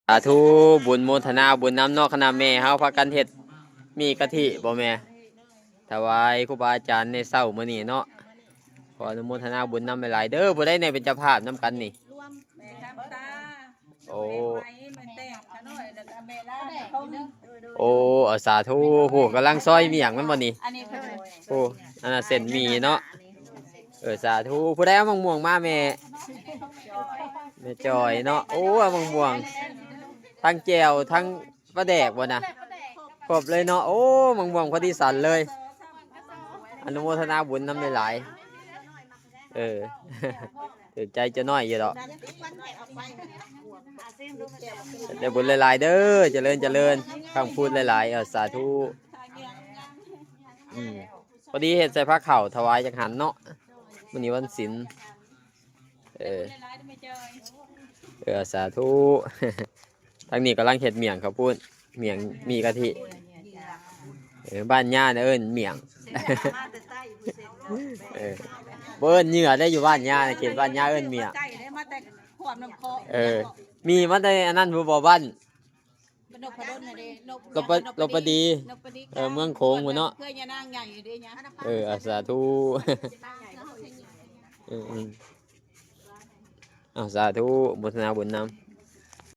ສາທຸ ບຸນໂມທະນາບຸນນຳເນາະ ຄະນະແມ່ເຮົາພາກັນເຮັດໝີ່ກະທິບໍ່ແມ່ ຖວາຍຄູບາອາຈານໃນເຊົ້າມື້ນີ້ເນາະ. ຂໍອະນຸໂມທະນາບຸນນຳຫຼາຍໆເດີ ຜູ້ໃດແດ່ເປັນເຈົ້າພາບນຳກັນນີ້? ແມ່ຄຳຕາ ໂອ້ ແມ່ໄພ ແມ່ແຕ້ວ ຂະນ້ອຍ ແລ້ວກໍແມ່ລາວ ແມ່ຄົງ ໂອ້ ເອົາ ສາທຸ ຜູ້ກຳລັງຊອຍໝ້ຽງມັນບໍ່ນີ້? ອັນນີ້ເພິ່ນ ໂອ້ ອັນນັ້ນເສັ້ນໝີ່ເນາະ. ເອີ ສາທຸ ຜູ້ໃດເອົາໝາກມ່ວງມາແມ່? ແມ່ຈອຍເນາະ. ໂອ້ ເອົາໝາກມ່ວງ ທັງແຈ່ວ ທັງປາແດກບໍ່ນະ? ຄົບເລີຍເນາະ. ໂອ້ ໝາກມ່ວງພໍດີສັນເລີຍ. ອະນຸໂມທະນາບຸນນຳຫຼາຍໆ. ເອີ ຖືກໃຈເຈົ້ານ້ອຍຢູ່ດອກ. ໄດ້ບຸນຫຼາຍໆເດີ ຈະເລີນ ຈະເລີນ ພັງພູນຫຼາຍໆ. ເອີ ສາທຸ. ອືມ ພໍດີເຮັດໃສ່ພາເຂົ້າຖວາຍຈັກຫັ້ນເນາະ ມື້ນີ້ວັນສິນ. ເອີ ເອີ ສາທຸ. ທາງນີ້ກຳລັງເຮັດໝ້ຽງເຂົ້າປຸ້ນ ໝ້ຽງໝີ່ກະທິ. ເອີ ບ້ານຍ່ານະເອີ້ນໝ້ຽງ. ເອີ ບໍ່ເອີ້ນເຫຍື່ອເດ້ ຢູ່ບ້ານຍ່ານະ ເຂດບ້ານຍ່າເອີ້ນໝ້ຽງ. ເອີ ມີມາແຕ່ອັນນັ້ນພຸ້ນບໍ່ ບ້ານ ນບພະດົນນະເດ້ ນບ ນບປະດີ ນບປະດີ ເອີ ເມືອງໂຂງພຸ້ນເນາະ ເພື່ອຍານາງໃຫຍ່ເດ້ຍາ. ເອີ ອາ ສາທຸ. ເອີ ເອີ ເອົາ ສາທຸ ໂມທະນາບຸນນຳ.